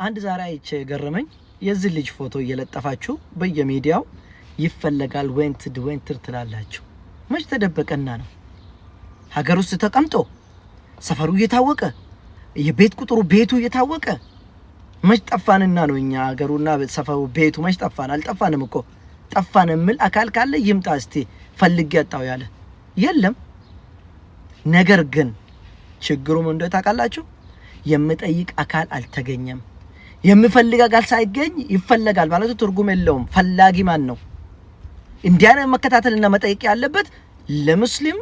አንድ ዛሬ አይቼ የገረመኝ የዚህ ልጅ ፎቶ እየለጠፋችሁ በየሚዲያው ይፈለጋል፣ wanted wanted ትላላችሁ። መች ተደበቀና ነው? ሀገር ውስጥ ተቀምጦ ሰፈሩ እየታወቀ፣ የቤት ቁጥሩ ቤቱ እየታወቀ መች ጠፋንና ነው? እኛ ሀገሩና ሰፈሩ ቤቱ መች ጠፋን? አልጠፋንም እኮ። ጠፋን የሚል አካል ካለ ይምጣ እስቲ፣ ፈልጌ ያጣው ያለ የለም። ነገር ግን ችግሩ ምን እንደሆነ ታውቃላችሁ? የምጠይቅ አካል አልተገኘም። የሚፈልግ አካል ሳይገኝ ይፈለጋል ማለቱ ትርጉም የለውም። ፈላጊ ማን ነው? እንዲያን መከታተልና መጠየቅ ያለበት ለሙስሊም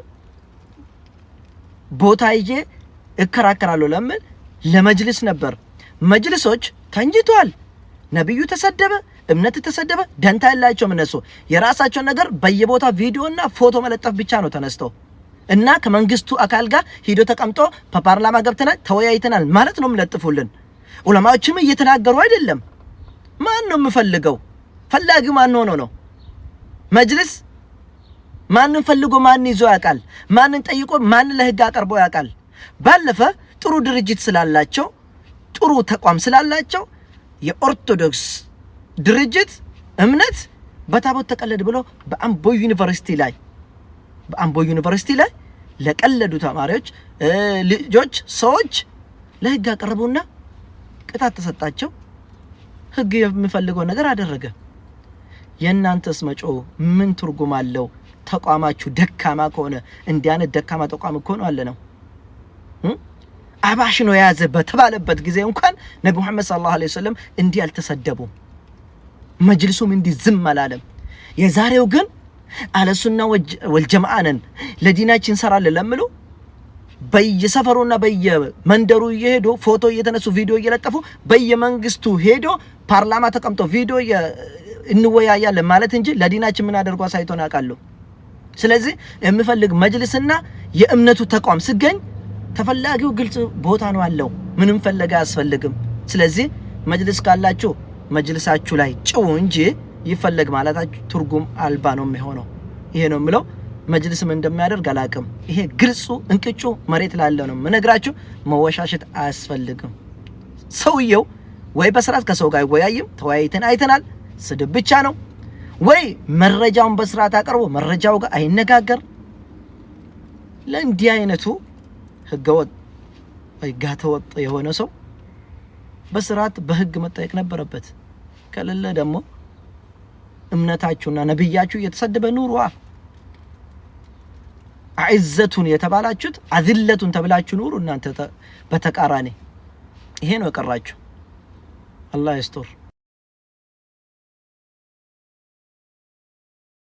ቦታ ይዤ እከራከራለሁ ለምን ለመጅልስ ነበር። መጅልሶች ተንጅቷል። ነብዩ ተሰደበ፣ እምነት ተሰደበ፣ ደንታ የላቸውም እነሱ። የራሳቸውን ነገር በየቦታ ቪዲዮና ፎቶ መለጠፍ ብቻ ነው ተነስተው እና ከመንግስቱ አካል ጋር ሂዶ ተቀምጦ በፓርላማ ገብተናል ተወያይተናል ማለት ነው የሚለጥፉልን። ዑለማዎችም እየተናገሩ አይደለም። ማን ነው የምፈልገው? ፈላጊው ማን ሆኖ ነው? መጅልስ ማንን ፈልጎ ማን ይዞ ያውቃል? ማንን ጠይቆ ማንን ለህግ አቅርቦ ያውቃል? ባለፈ ጥሩ ድርጅት ስላላቸው፣ ጥሩ ተቋም ስላላቸው የኦርቶዶክስ ድርጅት እምነት በታቦት ተቀለድ ብሎ በአምቦ ዩኒቨርሲቲ ላይ ለቀለዱ ተማሪዎች፣ ልጆች፣ ሰዎች ለህግ አቀረቡና ቅጣት ተሰጣቸው። ህግ የሚፈልገው ነገር አደረገ። የእናንተስ መጮህ ምን ትርጉም አለው? ተቋማችሁ ደካማ ከሆነ፣ እንዲህ አይነት ደካማ ተቋም እኮ ነው አለ ነው። አባሽ ነው የያዘ በተባለበት ጊዜ እንኳን ነቢ ሙሐመድ ሰለላሁ ዐለይሂ ወሰለም እንዲህ አልተሰደቡም። መጅልሱም እንዲህ ዝም አላለም። የዛሬው ግን አህለሱና ወልጀማዓ ነን፣ ለዲናችን እንሰራለን ለሚሉ በየሰፈሩና በየመንደሩ እየሄዱ ፎቶ እየተነሱ ቪዲዮ እየለጠፉ በየመንግስቱ ሄዶ ፓርላማ ተቀምጦ ቪዲዮ እንወያያለን ማለት እንጂ ለዲናችን ምን አደርጎ አሳይቶን ያውቃሉ? ስለዚህ የምፈልግ መጅልስና የእምነቱ ተቋም ስገኝ ተፈላጊው ግልጽ ቦታ ነው አለው። ምንም ፈለጋ አያስፈልግም። ስለዚህ መጅልስ ካላችሁ መጅልሳችሁ ላይ ጭው እንጂ ይፈለግ ማለታችሁ ትርጉም አልባ ነው የሚሆነው። ይሄ ነው የምለው። መጅልስ ምን እንደሚያደርግ አላቅም። ይሄ ግልጹ እንቅጩ መሬት ላለው ነው የምነግራችሁ። መወሻሸት አያስፈልግም። ሰውየው ወይ በስርዓት ከሰው ጋር አይወያይም። ተወያይተን አይተናል። ስድብ ብቻ ነው። ወይ መረጃውን በስርዓት አቅርቦ መረጃው ጋር አይነጋገር። ለእንዲህ አይነቱ ህገወጥ ወይ ጋተወጥ የሆነ ሰው በስርዓት በህግ መጠየቅ ነበረበት። ከሌለ ደግሞ እምነታችሁና ነብያችሁ እየተሰደበ ኑሯ። አዕዘቱን የተባላችሁት አዝለቱን ተብላችሁ ኑሩ። እናንተ በተቃራኒ ይሄ ነው የቀራችሁ። አላህ ይስጥር።